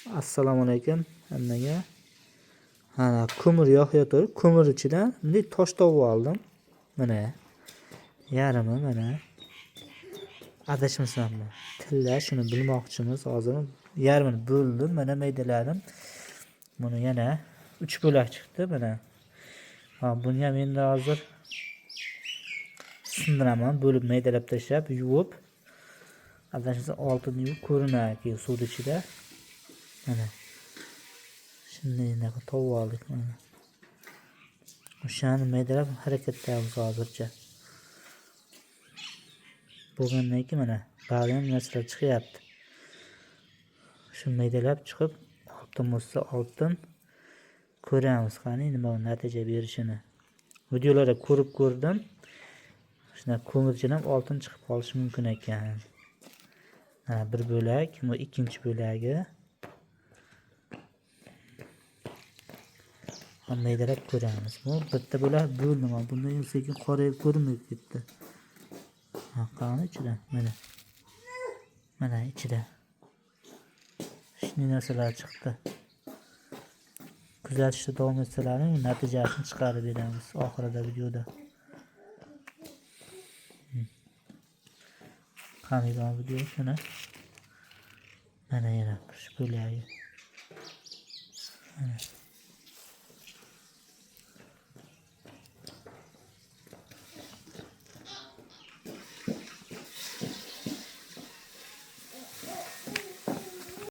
Assalomu alaykum hammaga. Mana ko'mir yoqayotir. Ko'mir ichidan bunday tosh topib oldim. Mana yarmi mana. Adashmasam tilla, shuni bilmoqchimiz hozir. Yarmini bo'ldim, mana maydaladim. Buni yana 3 bo'lak chiqdi mana. Ha, buni ham endi hozir sindiraman, bo'lib maydalab tashlab, yuvib. Adashmasam oltin yuvib ko'rinar keyin suvni ichida. Mana. Shunday topib oldik mana. O'shani maydalab harakatdamiz hozircha. Bo'lgandan keyin mana ba'zi narsalar chiqyapti. Shu maydalab chiqib, oltin bo'lsa oltin, ko'ramiz qani nima natija berishini. Videolarda ko'rib ko'rdim. Shuna ko'mir ichidan ham oltin chiqib qolishi mumkin ekan. Mana bir bo'lak, bu ikkinchi bo'lagi. Maydalab ko'ramiz. Bu bitta bo'lak bo'ldi. Bundan keyin sekin qorayib ko'rinmay ketdi. Ha, qani ichida? Mana. Mana ichida. Shunday narsalar chiqdi. Kuzatishda davom etsalaring, natijasini chiqarib beramiz oxirida videoda. Qani video mana. Mana yana shu bo'lagi. Mana.